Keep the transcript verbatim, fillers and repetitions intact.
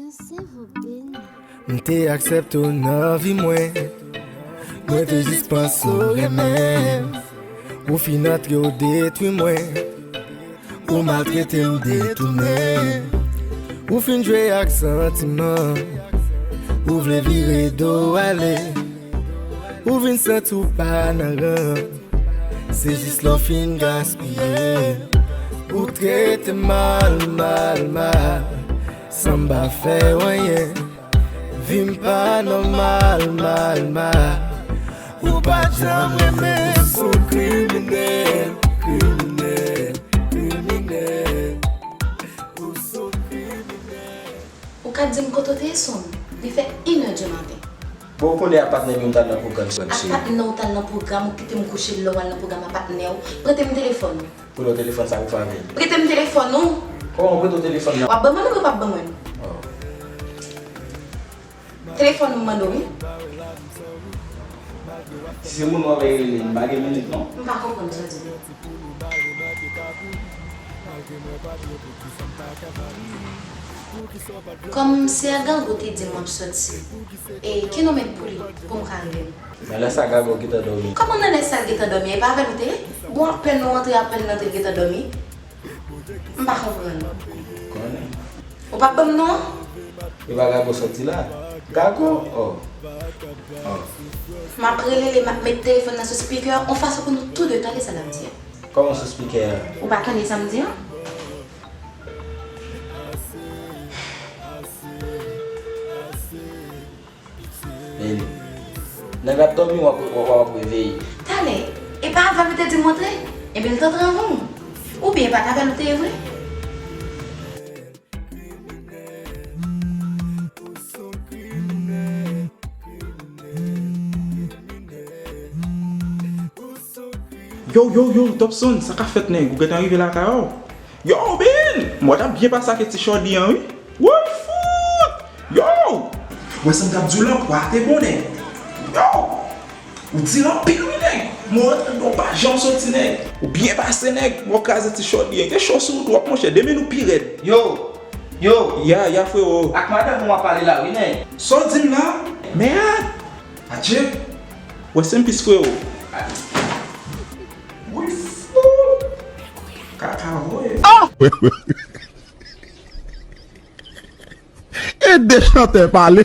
M te aksepte w nan vi mwen. Mwen te jis panse w renmen m. Ou fin antre, w detwi mwen. Ou maltrete m, detounen. Ou fin jwe ak santiman. Ou vle vire do w ale. Ou vin santi w pa nan rang. Se jis lè w fin gaspiye. Ou trete m mal, mal, mal. San m pa fè w anyen. Vi m pa nòmal, mal, mal. Ou pa t janm renmen m. Ou se yon kriminèl, kriminèl, kriminèl. Ou se yon kriminèl. Ou ka di m kote w te ye sou m? Li fè inè di maten. Bon, ou konnen a patnè m yo m t al nan pwogram. A patnè w t al nan pwogram, ou kite m kouche lè w al nan pwogram a patnè w. Prete m telefòn ou. Prete w telefòn sa pou fè avè l. Prete m telefòn ou. Kòman prete w telefòn nan? W ap ban mwen l oubyen w p ap ban mwen l? Oh. Telefòn ou m mande w, wi. Si se moun w ap rele, m pa gen minit, non. M pa konprann sa w di. Kòm se a Gago te di m w ap sòti, e ki non w met pou li, pou m ka rele l? Nan lè sa Gago gentan dòmi. Kòman nan lè sa l gentan dòmi? E pa avè l ou te ye? Bon, apèn ou antre, apèn l antre, l gentan dòmi? M pa konprann. Konnen. Ou p ap ban m non an? E pa Gago sòti la? Gago? Oh. Oh. M ap rele li, m ap met telefòn nan sou speaker, yon fason pou nou tou de tande sa l ap di a. Kòman sou speaker a? Ou pa tande sa m di an? Men, nèg ap dòmi, w ap, w ap, w ap reveye. Talè, e pa avè l ou te di m antre? Ebyen, l t antre anvan w. Oubyen, e pa t avè l ou te ye vre? Yo, yo, yo, Topson, sa k ap fèt, nèg? Ou gentan rive lakay ou? Yo, Ben! M wè w t ap byen pase ak ti Shorty an, wi. Woy, fout! Yo! Wè sa m t ap di w lan, pwa te bon, nèg. Yo! Ou di l anpil, wi, nèg. M wè w rantre anndan, w pa janm soti, nèg. Ou byen pase, nèg. M wè w kraze ti Shorty an. Te cho sou ou twòp, monchè. Demen nou pi rèd. Yo! Yo! Ya, ya, frewo. Ak madanm ou m ap pale la, wi, nèg. Sa w di m la? Mèd! Adje! Wè, se m plis, frewo. Wi, fout! Kaka voye. E de chantè pale.